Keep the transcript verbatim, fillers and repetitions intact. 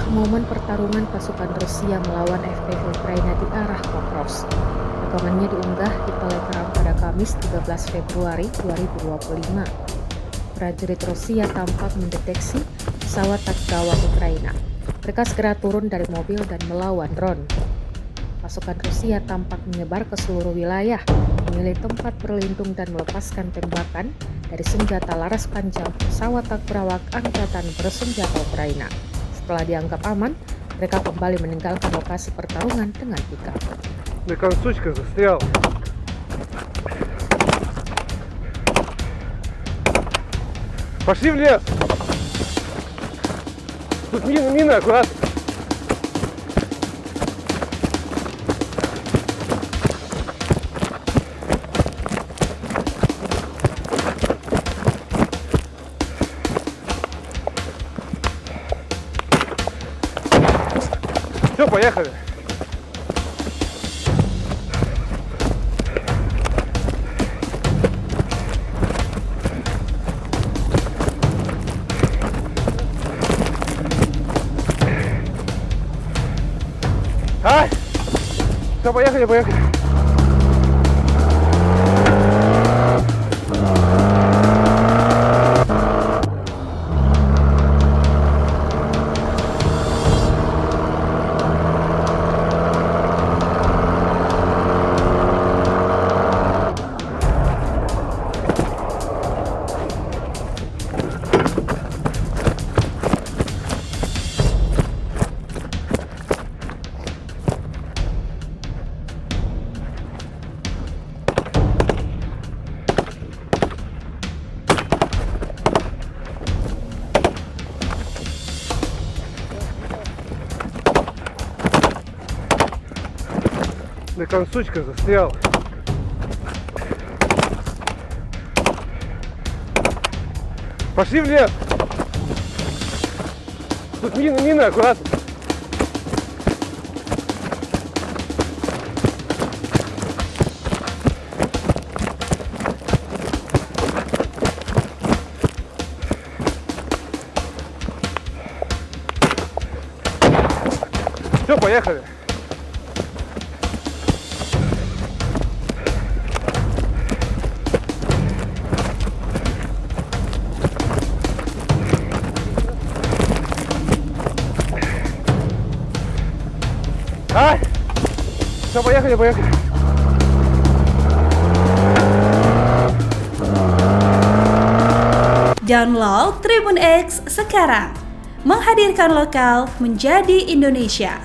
Momen pertarungan pasukan Rusia melawan F P V Ukraina di arah Pokrovsk. Potongannya diunggah di Telegram pada Kamis tiga belas Februari dua ribu dua puluh lima. Prajurit Rusia tampak mendeteksi pesawat tak gawang Ukraina. Mereka segera turun dari mobil dan melawan drone. Pasukan Rusia tampak menyebar ke seluruh wilayah, memilih tempat berlindung dan melepaskan tembakan dari senjata laras panjang pesawat tak berawak angkatan bersenjata Ukraina. Setelah dianggap aman, mereka kembali meninggalkan lokasi pertarungan dengan tikam. Мой консучка застрял. Пошли в лес. Тут мина, мина, аккуратно. Всё, поехали. А? Всё, поехали, поехали. Мой консучка застрял. Пошли в лес. Тут мина, мина, аккуратно. Всё, поехали. А? Всё, поехали, поехали. Download Tribun X sekarang. Menghadirkan lokal menjadi Indonesia.